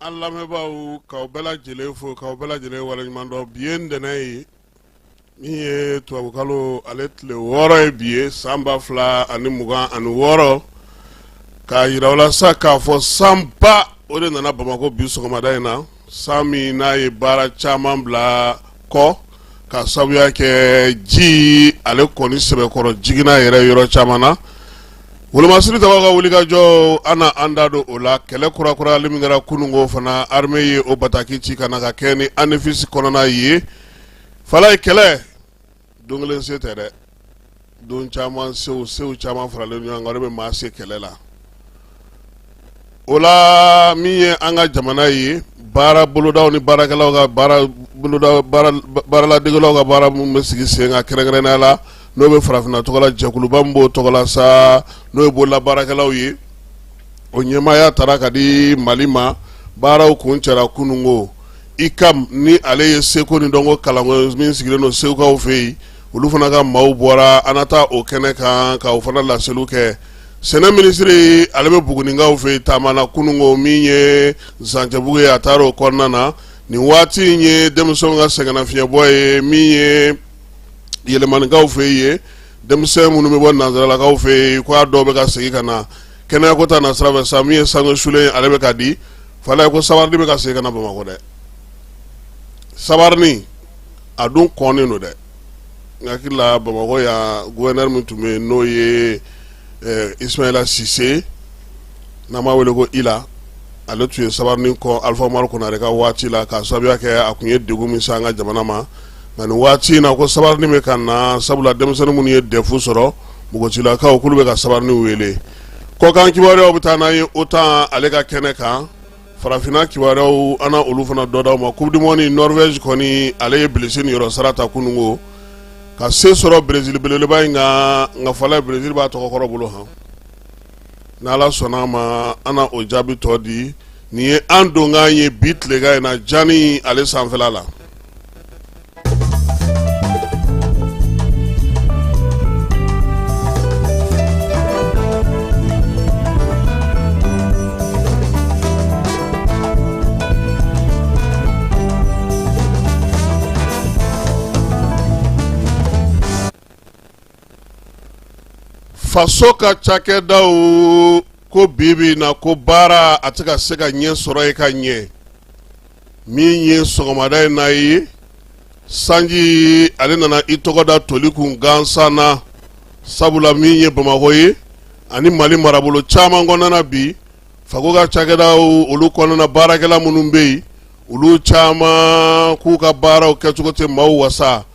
An lamɛnbaaw, k'aw bɛɛ lajɛlen fo, k'aw bɛɛ lajɛlen waleɲuman dɔn. Bi ye ntɛnɛn ye, min ye tubabukalo ale tile 6 ye bi ye, san 2026. K'a jira aw la sa k'a fɔ sanba o de nana Bamakɔ bi sɔgɔmada in na, san min n'a ye baara caman bila kɔ ka sabuya kɛ ji ale kɔni sɛbɛkɔrɔ jiginna yɛrɛ yɔrɔ caman na. Wolomasiri tabaw ka wulikajɔ, an na an da don o la. Kɛlɛ kurakurayali min kɛra kununko fana, armée ye o bataki ci ka na ka kɛ ni Anefis kɔnɔna ye. Falaye, kɛlɛ don kelen se tɛ dɛ, don caman sew, sew caman faralen ɲɔgɔn kan, o de bɛ maa se kɛlɛ la. O la, min ye an ka jamana ye, baara bolodaw ni baarakɛlaw ka baara boloda, baaraladegelaw ka baara minnu bɛ sigi sen kan, kɛrɛnkɛrɛnnenya la n'o bɛ farafinna tɔgɔla, jɛkuluba min b'o tɔgɔ la sa, n'o ye bolola baarakɛlaw ye, o ɲɛmaaya taara ka di Mali ma. Baaraw kuncɛra kununko. ICAM ni ale ye seko ni dɔnko kalanko min sigilen don Segukaw fɛ yen, olu fana ka maaw bɔra. An na taa o kɛnɛ kan ka o fana laseliw kɛ. Sɛnɛ minisiri, ale bɛ Bugunikaw fɛ yen taama na kununko. Min ye Zancɛbugu ye, a taara o kɔnɔna na. Nin waati in ye denmisɛnw ka sɛgɛnnafiɲɛbɔ ye. Min ye Yɛlɛmanikaw fɛ yen, denmisɛn minnu bɛ bɔ nansaralakaw fɛ yen, k'a dɔw bɛ ka segin ka na. Kɛnɛyako ta na sira fɛ sa, min ye sange sulen, ale bɛ ka di. Falaye, ko sabarini bɛ ka segin ka na Bamakɔ dɛ. Sabarini a dun kɔnnen don dɛ. N hakili la, Bamakɔ yan, gouverneur min tun bɛ yen, n'o ye Ismaila Sise, n'an b'a wele ko Ila, ale tun ye sabarini kɔn Alifa Umaru Konare ka waati la, k'a sababuya kɛ a tun ye degun min se an ka jamana ma. Nka nin waati in na, ko sabarini bɛ ka na, sabula denmisɛnnin minnu ye DEF sɔrɔ, npogotigilakaw, k'olu bɛ ka sabarini wele. Kɔkan kibaruyaw bɛ taa n'an ye OTAN ale ka kɛnɛ kan. Farafinna kibaruyaw, an na olu fana dɔ d'aw ma. Coupe du monde, Norvège kɔni ale ye bilisi niyɔrɔ sara ta kununko ka se sɔrɔ Brésil belebeleba in kan. Nka Falaye, Brésil b'a tɔgɔ kɔrɔ bolo han. N'Ala sɔnna a ma, an na o jaabi tɔ di. Nin ye an donkan ye bi tilegan in na, jani ale sanfɛla la. Faso ka cakɛdaw ko bi bi na ko baara a tɛ ka se ka ɲɛ sɔrɔ yen ka ɲɛ. Min ye sɔgɔmada in na ye, sanji ale nana i tɔgɔ da toli kun gansan na, sabula min ye Bamakɔ ye ani Mali marabolo caman kɔnɔna bi, faso ka cakɛdaw olu kɔnɔna baarakɛla minnu bɛ yen, olu caman k'u ka baaraw kɛcogo tɛ maaw wasa.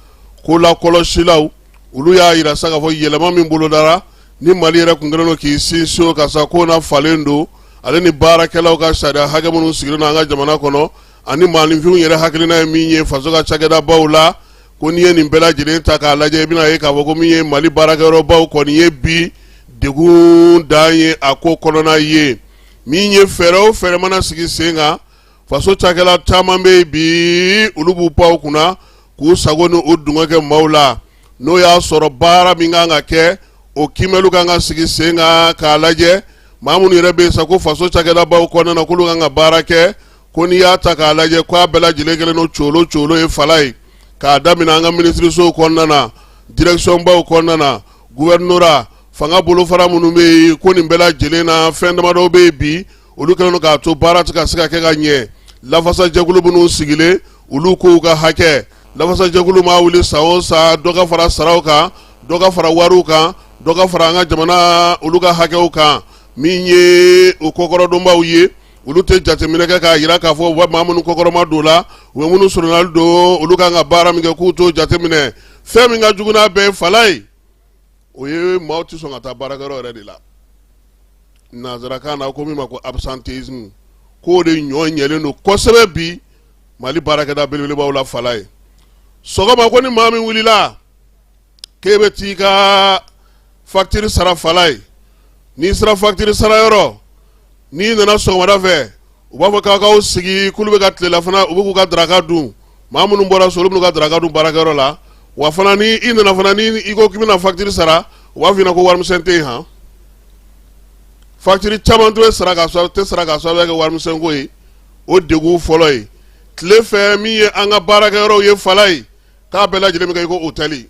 Ko lakɔlɔsilaw, olu y'a jira sa k'a fɔ yɛlɛma min bolodara ni Mali yɛrɛ kun kɛlen don k'i sinsin o kan sa, k'o na falen don ale ni baarakɛlaw ka sariya hakɛ minnu sigilen don an ka jamana kɔnɔ, ani maaninfinw yɛrɛ hakilina ye min ye faso ka cakɛdabaw la. Ko n'i ye nin bɛɛ lajɛlen ta k'a lajɛ, i bɛna ye k'a fɔ ko min ye Mali baarakɛyɔrɔbaw kɔni ye bi, degun dan ye a ko kɔnɔna ye. Min ye fɛɛrɛ o fɛɛrɛ mana sigi sen kan, faso cakɛla caman bɛ yen bi, olu b'u pan u kunna k'u sago ni u dungɔ kɛ maaw la. N'o y'a sɔrɔ baara min kan ka kɛ, o kiimɛliw kan ka sigi sen kan k'a lajɛ. Maa minnu yɛrɛ bɛ yen sa ko faso cakɛdabaw kɔnɔna na, k'olu kan ka baara kɛ, ko n'i y'a ta k'a lajɛ, k'a bɛɛ lajɛlen kɛlen don colo colo ye. Falaye, k'a daminɛ an ka minisirisow kɔnɔna na, direction baw kɔnɔna na, gouvernorat, fanga bolofara minnu bɛ yen, ko nin bɛɛ lajɛlen na, fɛn damadɔ bɛ yen bi, olu kɛlen don k'a to baara tɛ ka se ka kɛ ka ɲɛ. Lafasajɛkulu minnu sigilen, olu k'u ka hakɛ, lafasajɛkulu maa wuli san o san, dɔ ka fara saraw kan, dɔ ka fara wariw kan, dɔ ka fara an ka jamana olu ka hakɛw kan. Min ye o kɔkɔrɔdonbaw ye, olu tɛ jateminɛ kɛ k'a jira k'a fɔ u bɛ maa minnu kɔkɔrɔma don la, u bɛ minnu surunali don, olu kan ka baara min kɛ, k'u t'o jateminɛ. Fɛn min ka jugu n'a bɛɛ ye, Falaye, o ye maaw tɛ sɔn ka taa baarakɛyɔrɔ yɛrɛ de la. Nansarakan na, ko min ma ko absentéisme, k'o de ɲɔ ɲɛlen don kosɛbɛ bi Mali baarakɛda belebelebaw la. Falaye, sɔgɔma ko ni maa min wulila k'e bɛ t'i ka facture sara, Falaye, n'i sera facture sara yɔrɔ, n'i nana sɔgɔmada fɛ, u b'a fɔ k'aw k'aw sigi, k'olu bɛ ka tilelafana, u bɛ k'u ka daraka dun. Maa minnu bɔra so, olu b'u ka daraka dun baarakɛyɔrɔ la. Wa fana, ni i nana fana, ni i ko k'i bɛna facture sara, u b'a f'i ɲɛna ko warimisɛn tɛ yen han. Facture caman tɛ sara k'a sababu kɛ warimisɛnko ye. O degun fɔlɔ ye tile fɛ min ye an ka baarakɛyɔrɔw ye Falaye, k'a bɛɛ lajɛlen bɛ kɛ i ko hôtel.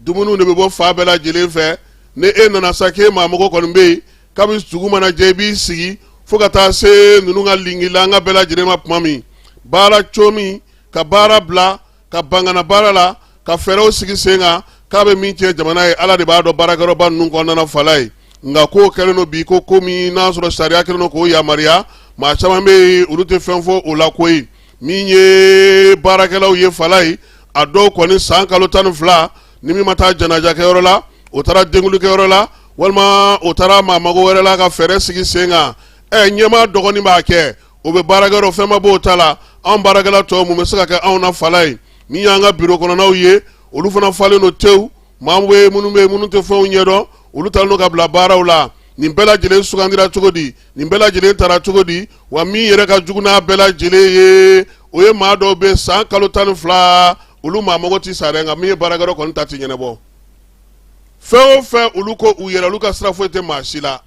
Dumuniw de bɛ bɔ fan bɛɛ lajɛlen fɛ. Ni e nana sa k'e maa mago kɔni bɛ yen, kabi dugu mana jɛ i b'i sigi fo ka taa se ninnu ka lingilanga bɛɛ lajɛlen ma tuma min. Baara cogo min ka baara bila ka ban ka na baara la, ka fɛɛrɛw sigi sen kan, k'a bɛ min tiɲɛ jamana ye, Ala de b'a dɔn baarakɛyɔrɔba ninnu kɔnɔna na Falaye. Nka k'o kɛlen don bi ko komi n'a sɔrɔ sariya kɛlen don k'o yamaruya, maa caman bɛ yen, olu tɛ fɛn fɔ o la koyi. Min ye baarakɛlaw ye Falaye, a dɔw kɔni san kalo 12, ni min ma taa janajakɛyɔrɔ la, o taara denkulikɛyɔrɔ la, walima o taara maa mago wɛrɛ la ka fɛɛrɛ sigi sen kan. Ɛ, ɲɛmaa dɔgɔnin b'a kɛ, o bɛ baarakɛyɔrɔ, fɛn ma b'o ta la. Anw baarakɛla tɔw, mun bɛ se ka kɛ anw na Falaye? Min y'an ka biro kɔnɔnaw ye, olu fana falen don tewu. Maa bɛ minnu bɛ minnu tɛ fɛnw ɲɛdɔn, olu talen don ka bila baaraw la. Nin bɛɛ lajɛlen sugandira cogo di? Nin bɛɛ lajɛlen tara cogo di? Wa min yɛrɛ ka jugu n'a bɛɛ lajɛlen ye, o ye maa dɔw bɛ san kalo 12, olu maa mago tɛ sa dɛ, nka min ye baarakɛyɔrɔ kɔni ta tɛ ɲɛnabɔ. Fɛn o fɛn, olu ko u yɛrɛ, olu ka sira foyi tɛ maa si la.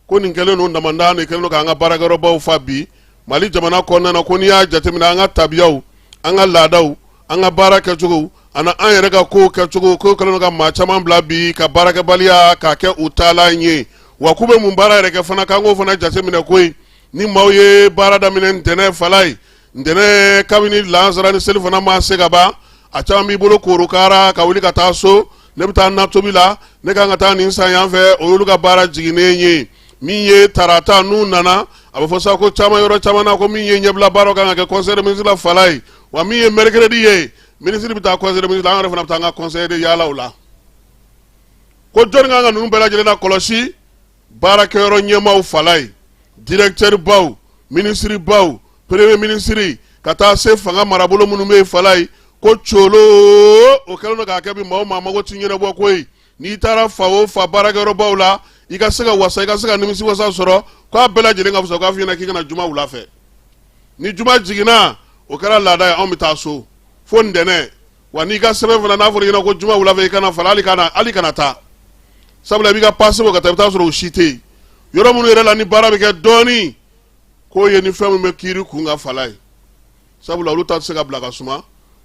Ko nin kɛlen don damanda nin kɛlen don k'an ka baarakɛyɔrɔbaw fa bi Mali jamana kɔnɔna na. Ko n'i y'a jateminɛ, an ka tabiyaw, an ka laadaw, an ka baara kɛcogo ani an yɛrɛ ka kow kɛcogo, ko kɛlen don ka maa caman bila bi ka baarakɛbaliya k'a kɛ u taalan ye. Wa k'u bɛ mun baara yɛrɛ kɛ fana, k'an k'o fana jateminɛ koyi. Ni maaw ye baara daminɛ ntɛnɛn Falaye, ntɛnɛn kabini lansara ni selifana ma se ka ban, a caman b'i bolo korokara ka wuli ka taa so. Ne bɛ taa natobi la, ne ka kan ka taa nin san yan fɛ, o y'olu ka baara jiginnen ye. Min ye tarata, n'u nana, a bɛ fɔ sa ko caman, yɔrɔ caman na, ko min ye ɲɛbila baaraw kan ka kɛ conseil des ministres la Falaye. Wa min ye mercredi ye, minisiri bɛ taa conseil des ministres la, an yɛrɛ fana bɛ taa an ka conseil de yaalaw la. Ko jɔnni kan ka ninnu bɛɛ lajɛlen na kɔlɔsi? Baarakɛyɔrɔ ɲɛmaaw Falaye, directeur baw, minisiri baw, premier ministre, ka taa se fanga marabolo minnu bɛ yen Falaye. Ko colo o kɛlen don k'a kɛ bi, maa o maa mago ti ɲɛnabɔ koyi. N'i taara fa o fa baarakɛyɔrɔbaw la, i ka se ka wasa, i ka se ka nimisi wasa sɔrɔ, k'a bɛɛ lajɛlen ka fisa k'a f'i ɲɛna k'i ka na juma wula fɛ. Ni juma jiginna, o kɛra laada ye, anw bɛ taa so fo ntɛnɛn. Wa n'i ka sɛbɛn fana n'a fɔra i ɲɛna ko juma wula fɛ i ka na Fala, hali kana taa, sabula i b'i ka passe bɔ ka taa, i bɛ taa sɔrɔ o si tɛ yen. Yɔrɔ minnu yɛrɛ la ni baara bɛ kɛ dɔɔnin, k'o ye ni fɛn min bɛ kiiri kun kan Falaye, sabula olu ta tɛ se ka bila ka suma,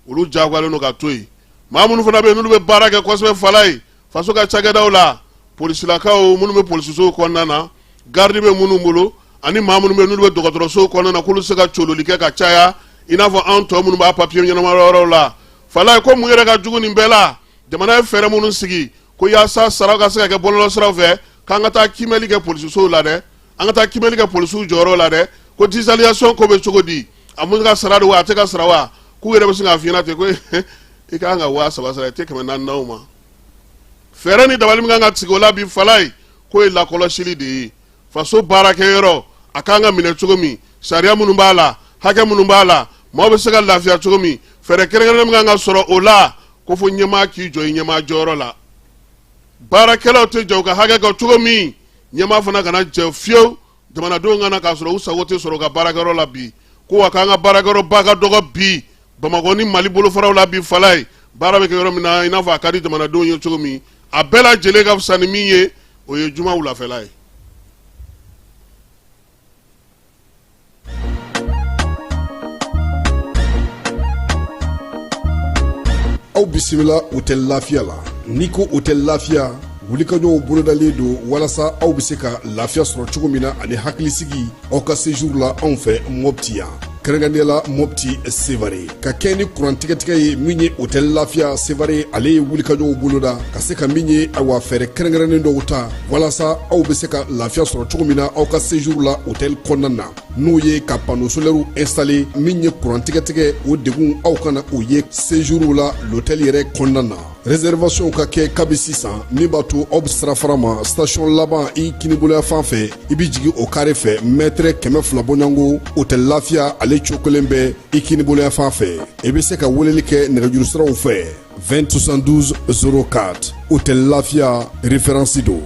olu jagoyalen don ka to yen. Maa minnu fana bɛ yen n'olu bɛ baara kɛ kosɛbɛ Falaye, faso ka cakɛdaw la, polisilakaw minnu bɛ polisisow kɔnɔna na, garidi bɛ minnu bolo, ani maa minnu bɛ yen n'olu bɛ dɔgɔtɔrɔsow kɔnɔna na, k'olu se ka cololi kɛ ka caya i n'a fɔ anw tɔ minnu b'a papiye ɲɛnama yɔrɔw la Falaye. Ko mun yɛrɛ ka jugu nin bɛɛ la, jamana ye fɛɛrɛ minnu sigi ko yaasa saraw ka se ka kɛ bɔlɔlɔsiraw fɛ, k'an ka taa kiimɛli kɛ polisisow la dɛ, an ka taa kiimɛli kɛ polisiw jɔyɔrɔ la dɛ, ko digitalisation ko bɛ cogo di? A mun ka sara don wa, a tɛ ka sara wa? K'u yɛrɛ bɛ sin k'a f'i ɲɛna ten ko i ka kan ka 3000 sara, i tɛ 400 d'aw ma. Fɛɛrɛ ni dabali min kan ka sigi o la bi Falaye, k'o ye lakɔlɔsili de ye. Faso baarakɛyɔrɔ a kan ka minɛ cogo min, sariya minnu b'a la, hakɛ minnu b'a la, maaw bɛ se ka lafiya cogo min, fɛɛrɛ kɛrɛnkɛrɛnnen min kan ka sɔrɔ o la, ko fo ɲɛmaa k'i jɔ i ɲɛmaa jɔyɔrɔ la. Baarakɛlaw tɛ jɔ u ka hakɛ kɔ cogo min, ɲɛmaa fana kana jɛ fiyewu jamanadenw ka na k'a sɔrɔ u sago tɛ sɔrɔ u ka baarakɛyɔrɔ la bi. Ko wa k'an ka baarakɛyɔrɔba ka dɔgɔ bi Bamakɔ ni Mali bolofaraw la bi Falaye, baara bɛ kɛ yɔrɔ min na i n'a fɔ a ka di jamanadenw ye cogo min, a bɛɛ lajɛlen ka fisa ni min ye, o ye juma wulafɛla ye. Aw bisimila Hôtel Lafiya la. N'i ko Hôtel Lafiya, wulikajɔw bolodalen don walasa aw bɛ se ka lafiya sɔrɔ cogo min na ani hakilisigi aw ka séjour la anw fɛ Mopti yan, kɛrɛnkɛrɛnnenya la Mopti Sevare. Ka kɛ ni kuran tigɛtigɛ ye, min ye Hôtel Lafiya Sevare, ale ye wulikajɔw boloda ka se ka min ye, ayiwa, fɛɛrɛ kɛrɛnkɛrɛnnen dɔw ta walasa aw bɛ se ka lafiya sɔrɔ cogo min na aw ka séjour la hôtel kɔnɔna na, n'o ye ka panneau solaire installer. Min ye kuran tigɛtigɛ, o degun aw kana o ye séjour la l'hôtel yɛrɛ kɔnɔna na. Réservation ka kɛ kabi sisan, min b'a to aw bɛ sirafara ma station laban i kiniboloya fan fɛ, i bɛ jigin o kare fɛ mètre 200 bɔɲɔgɔnko, Hôtel Lafiya ale cokolen bɛ i kiniboloya fan fɛ. I bɛ se ka weleli kɛ nɛgɛjuru siraw fɛ 20 72 04. Hôtel Lafiya, référence don.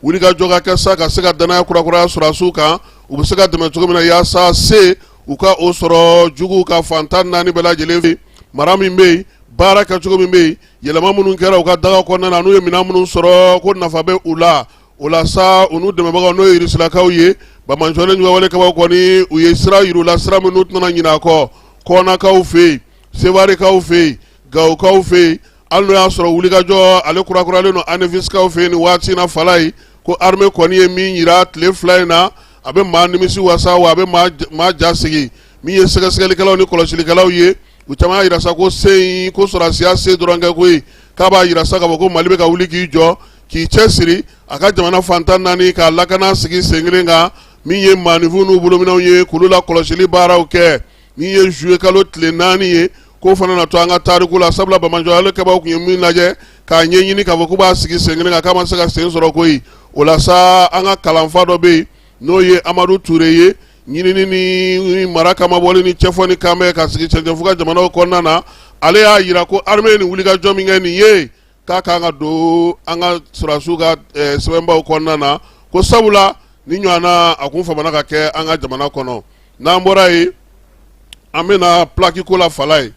Wulikajɔ ka kɛ sa ka se ka danaya kurakuraya sɔrɔdasiw kan, u bɛ se ka dɛmɛ cogo min na yaasa se u ka o sɔrɔ juguw ka fan 14 bɛɛ lajɛlen fɛ. Mara min bɛ yen, baara kɛcogo min bɛ yen, yɛlɛma minnu kɛra u ka daga kɔnɔna na, n'u ye minɛn minnu sɔrɔ ko nafa bɛ u la. O la sa, u n'u dɛmɛbagaw, n'o ye Irisilakaw ye, banbaanciwale juguwale kɛbaaw kɔni, u ye sira yir'u la, sira minnu tɛna ɲinɛ a kɔ. Kɔnakaw fɛ yen, Sewarekaw fɛ yen, Gawokaw fɛ yen, hali n'o y'a sɔrɔ wulikajɔ ale kurakuralen don Anefisikaw fɛ yen nin waati in na. Falaye ko armée kɔni ye min yira tile 2 in na, a bɛ maa nimisi wasa, wa a bɛ maa ja sigi. Min ye sɛgɛsɛgɛlikɛlaw ni kɔlɔsilikɛlaw ye, u caman y'a yira sa ko se in, ko sɔrɔdasiya se dɔrɔn kɛ koyi, k'a b'a yira sa k'a fɔ ko Mali bɛ ka wuli k'i jɔ, k'i cɛ siri a ka jamana fan 14 k'a lakana sigi sen kelen kan. Min ye maaninfin n'u bolominɛnw ye, k'olu la kɔlɔsili baaraw kɛ. Min ye juillet kalo tile 4 ye, k'o fana na to an ka tariku la, sabula banbaanciwale kɛbaaw tun ye min lajɛ k'a ɲɛɲini k'a fɔ k'u b'a sigi sen kelen kan, k'a ma se ka sen sɔrɔ koyi. O la sa, an ka kalanfa dɔ bɛ yen, n'o ye Amadu Ture ye, ɲinini ni mara kamabɔli ni cɛfɔ ni kanbɛn ka sigi cɛncɛnfuga jamanaw kɔnɔna na. Ale y'a yira ko armée ye nin wulikajɔ min kɛ nin ye, k'a kan ka don an ka sɔrɔdasiw ka sɛbɛnbaw kɔnɔna na, ko sabula ni ɲɔgɔnna a kun famana ka kɛ an ka jamana kɔnɔ. N'an bɔra yen, an bɛna plaque ko la. Falaye,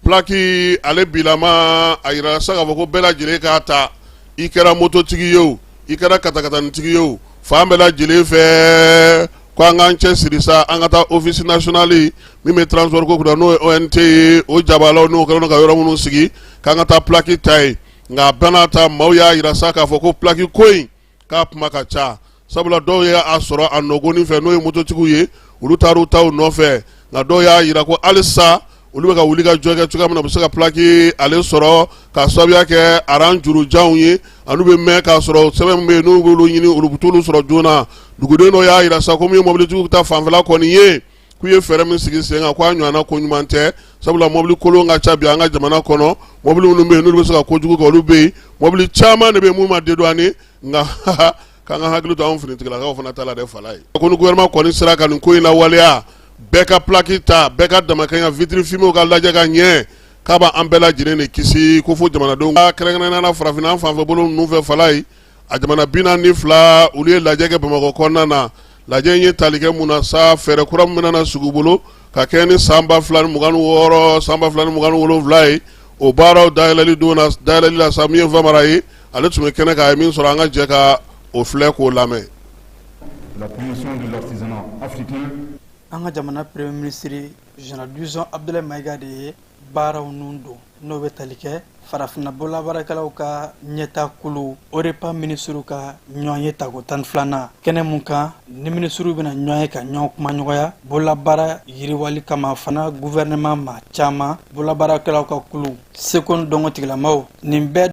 plaque ale bilama, a yira sa k'a fɔ ko bɛɛ lajɛlen k'a ta. I kɛra mototigi ye o, i kɛra katakatanitigi ye o, fan bɛɛ lajɛlen fɛ, ko an k'an cɛ siri sa, an ka taa office national min bɛ transport ko kunna, n'o ye ONT ye, o jabalaw n'o kɛlen don ka yɔrɔ minnu sigi, k'an ka taa plaque ta yen. Nka a bɛɛ n'a ta, maaw y'a yira sa k'a fɔ ko plaque ko in, k'a kuma ka ca, sabula dɔw ye a sɔrɔ a nɔgɔnin fɛ, n'o ye mototigiw ye, olu taar'u taw nɔfɛ. Nka dɔw y'a yira ko halisa olu bɛ ka wuli ka jɔ kɛ cogoya min na u bɛ se ka plaque ale sɔrɔ, k'a sababuya kɛ aran jurujanw ye, an'u bɛ mɛn k'a sɔrɔ sɛbɛn min bɛ yen n'u b'olu ɲini, olu t'olu sɔrɔ joona. Duguden dɔw y'a yira sa ko min ye mobilitigiw ta fanfɛla kɔni ye, k'u ye fɛɛrɛ min sigi sen kan, k'a ɲɔgɔnna ko ɲuman tɛ, sabula mobili kolon ka ca bi an ka jamana kɔnɔ. Mobili minnu bɛ yen n'olu bɛ se ka kojugu kɛ, olu bɛ yen. Mobili caman de bɛ yen minnu ma dédouaner. Nka k'an ka hakili to anw finitigilakaw fana ta la dɛ. Falaye ko ni gouvernement kɔni sera ka nin ko in lawaleya, bɛɛ ka plaque ta, bɛɛ ka damakɛɲɛ, vitre fumée ka lajɛ ka ɲɛ, k'a b'an bɛɛ lajɛlen de kisi. Ko fo jamanadenw, kɛrɛnkɛrɛnnenya la farafinna fanfɛ bolo ninnu fɛ. Falaye, a jamana 42, olu ye lajɛ kɛ Bamakɔ kɔnɔna na. Lajɛ in ye tali kɛ mun na sa? Fɛɛrɛ kura min bɛna sigi u bolo ka kɛ ni san 2026, san 2027 ye, o baaraw dayɛlɛli don na, dayɛlɛli la sa, min ye Famara ye, ale tun bɛ kɛnɛ kan. A ye min sɔrɔ, an ka jɛ ka o filɛ k'o lamɛn. La promotion de l'artisanat africain. An ka jamana premier ministre, général de division Abdoulaye Maïga de ye baaraw nun don, n'o bɛ tali kɛ farafinna bololabaarakɛlaw ka ɲɛta kulu OREPA minisiriw ka ɲɔgɔn ye tako 12nan kɛnɛ mun kan, ni minisiriw bɛna ɲɔgɔn ye ka ɲɔgɔn kumaɲɔgɔnya bololabaara yiriwali kama fana. Gouvernement ma caman, bololabaarakɛlaw ka kulu, seko ni dɔnko tigilamaw, nin bɛɛ.